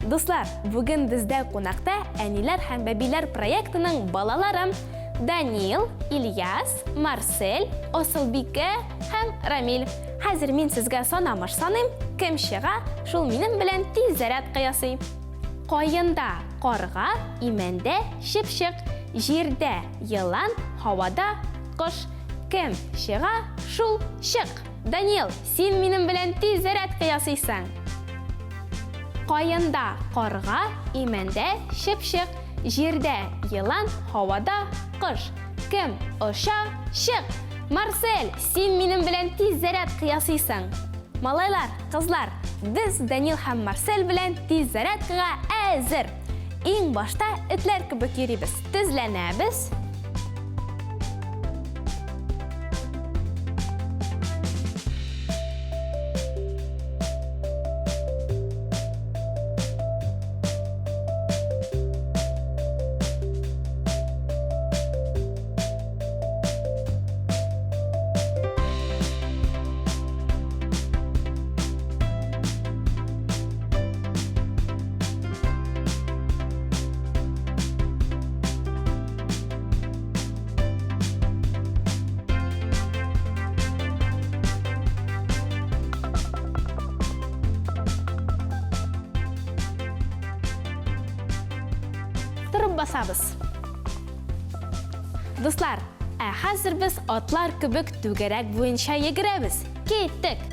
Дуслар, бүген бездә кунакта Әниләр һәм бәбиләр проектының балалары Данил, Ильяс, Марсель, Асылбикә һәм Рамиль. Хәзер мин сезгә санамыш саныйм, кем чыга, шул минем белән тиз зарядка ясый. Каенда карга, имәндә чыпчык, җирдә елан, һавада кош. Кем чыга, шул чык! Данил, син минем белән тиз зарядка ясыйсың. Каенда карга, имәндә чыпчык, җирдә елан, һавада кош. Кем оча, чык! Марсель, син минем белән тиз зарядка ясыйсың. Малайлар, кызлар, без Данил һәм Марсель белән тиз зарядкага әзер! Иң башта этләр кебек йөрибез, тезләнәбез. Торып басабыз. Дуслар, ә хәзер без атлар кебек түгәрәк буенча йөгерәбез. Киттек!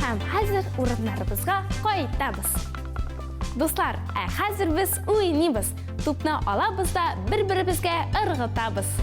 Һәм хәзер урыннарыбызга кайтабыз. Дуслар, ә хәзер без уйныйбыз. Тупны алабыз да бер-беребезгә ыргытабыз.